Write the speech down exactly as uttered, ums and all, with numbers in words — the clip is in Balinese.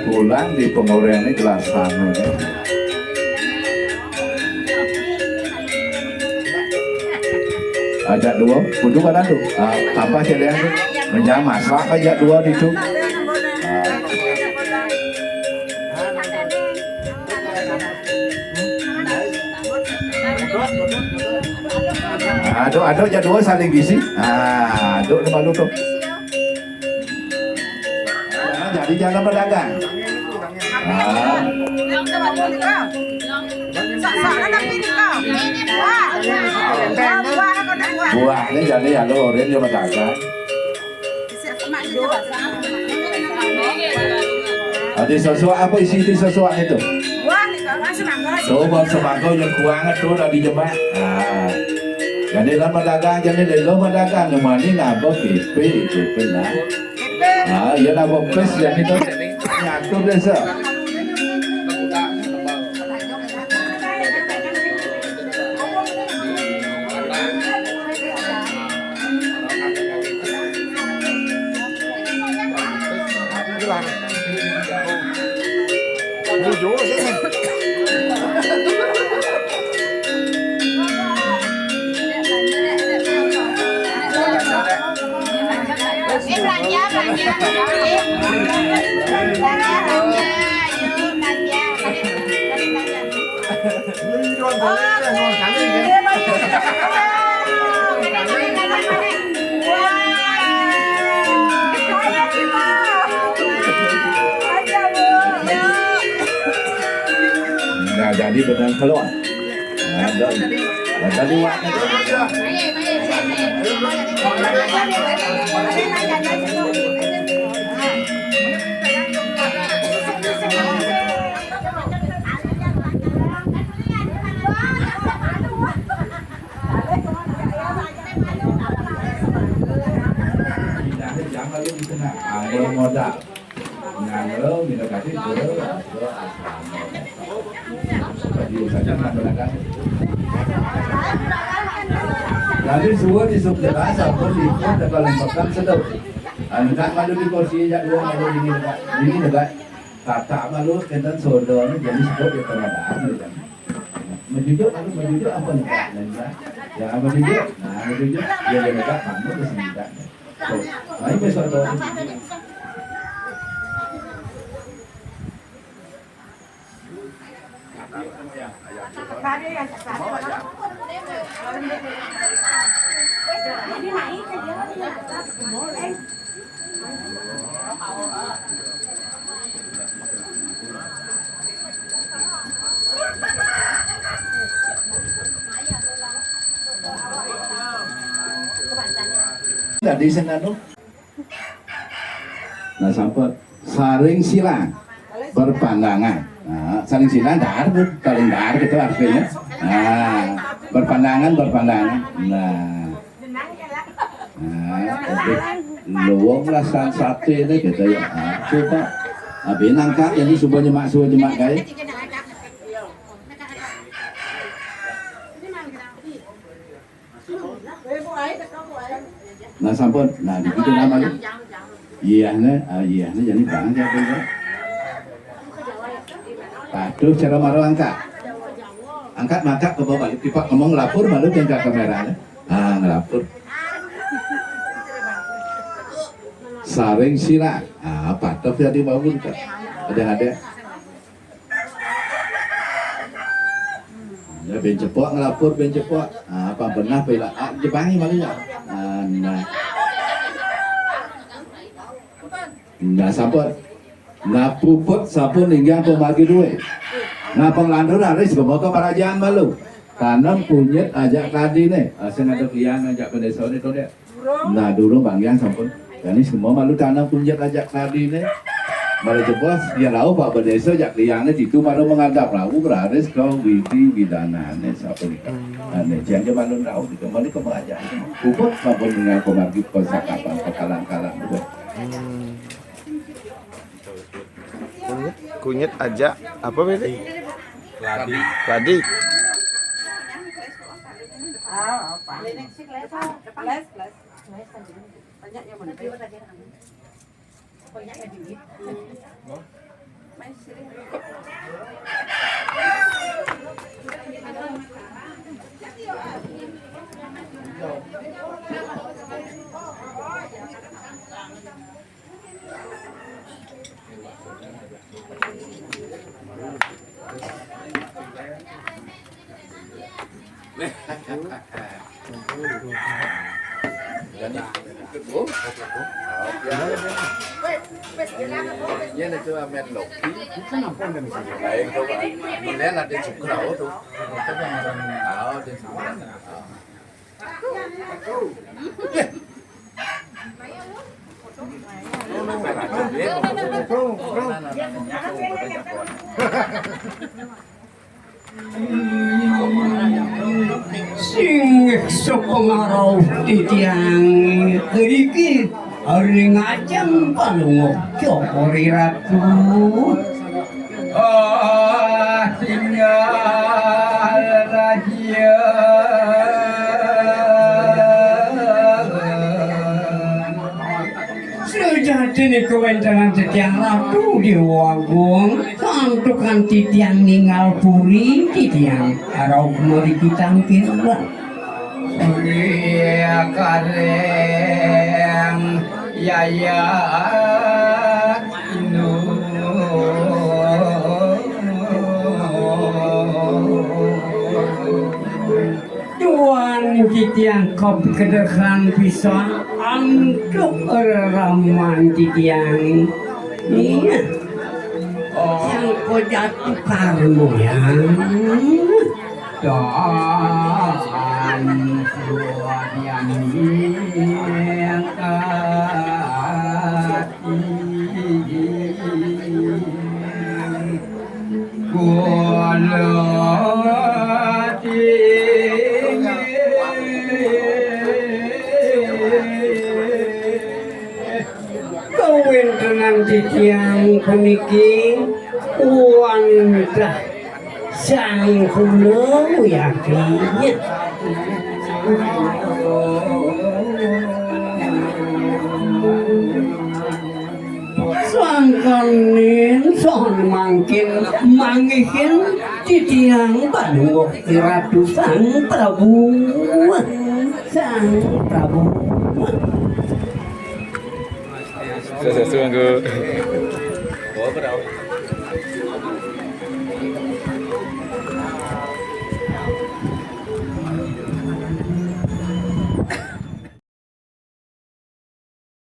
Pulang di pengoreng ni gelas anu ni. Ajak dua, kudu kan tu. Ah, apa sih dia tu? Menjang masak ajak dua di tu. Ah. Ah, aduk, aduk ajak dua saling bisi. Ah, aduk ni malu tu. Ah, jadi jangan berdagang. Ah. Buah ni jadi anu orang dia berdagang. Ada sesuatu apa isi di sesuatu itu? Buah ni, Kak. Langsung angkat. Tuh, bang semangkau yang kuang tu dah dijebak. Ah. Jadi lah berdagang, jadi lelo berdagang. Yang mana nak apa? P P itu benar. Ah, iya lah, bopes ya itu. Nyatu desa. Jujur sih. Eh, belanja, belanja, belanja. Belanja, belanja, ayo, belanja. Mari, mari, mari, belanja. Oke. Wah. Kaya kita. Ayo, Bu. Yuk. Nah, jadi benang keluar. Nah, dah. Dah tadi wak. Pindah jam lalu di tengah. Ah, kalau modal. Nyanglo, minta kasih, bro. Jadi suwun isuk jelas, sampun ikut, tegal lempekang sedep. Anu, nak malu di kursi, jak dua malu dini dekat. Dini dekat. Tata malu, kenten sodo, jadi sedep ya, teradaan, gitu. Menjujur, lalu menjujur apa nih, Kak? Ya, menjujur. Nah, menjujur. Ya, ya, Kak, kamu ke sini, Kak. Tuh. Nah, ini sodo. Tadi sing anu. Nah, sampun saring silang berpandangan. Nah, saling silang dar, saling dar gitu artinya. Nah, berpandangan, berpandangan. Nah. Nah, oke. Luwung rasan sate ini gitu ya. Nah, coba. Abi nangkak ini, coba nyemak, coba nyemak, guys. Nah, sampun. Nah, begitu nama lu. Iya, ne. Ah, iya, ne. Jadi bang siapa itu? Patuh cara maru angkat. Angkat mangkak ke bawah. Tipak ngomong lapor malu tingkat kamera, ne. Ah, ngelapor. Saring sila. Ah, patuh jadi bangun, Kak. Ada-ada. Ya, ben cepok ngelapor, ben cepok. Ah, apa benah pela, ah, jebangi malu ya. Ah, nah. Nah, sampun. Nah, puput sampun ninggang pemagi duwe. Nah, penglantur harus semoga kerajaan malu. Tanam kunyit ajak tadi nih. Ah, sing ada klian ajak pendesa ini tuh, dek. Nah, dulu Bang Yang sampun. Jani semua malu tanam kunjak ajak tadi ne. Malu jebos, ya rauh Pak Bedesa jak liang ne, situ malu menghadap rauh beraris kau widi widanane sapa ni. Ane, jangan malu rauh, kita malu ke belajar. Puput sampun dengan pemargi percakapan, pekalang-kalang juga. Kunyit, kunyit aja apa beli? Ladi. Ladi. Ah, apa? Banyak yang mana? Banyak yang duit. Jadi, ikut, Bu. Iya, itu Amen Loki. Baik, coba. Ini ada juga, oh, tuh. Oh, ada juga. Sing sapa ngarau titiang riki ring ajeng Palungguh Cokor I Ratu. Ah, tinggal raja. Sujatiné kawéntenan titiang Ratu Déwa Agung, santukan titiang ninggal puri, titiang rauh mriki tangkil. Puri kareng yaya indu. Tuan titiang kapikedhekan pisan antuk reraman titiang. Iya. Sang pejatu karmuyan. Dan suadian Kawéntenan titiang puniki wantah sang kula yakin. Sangkaning saha mangkin manggihin titiang Palungguh Ratu Sang Prabu. Sang Prabu. Sukses, Tuanku.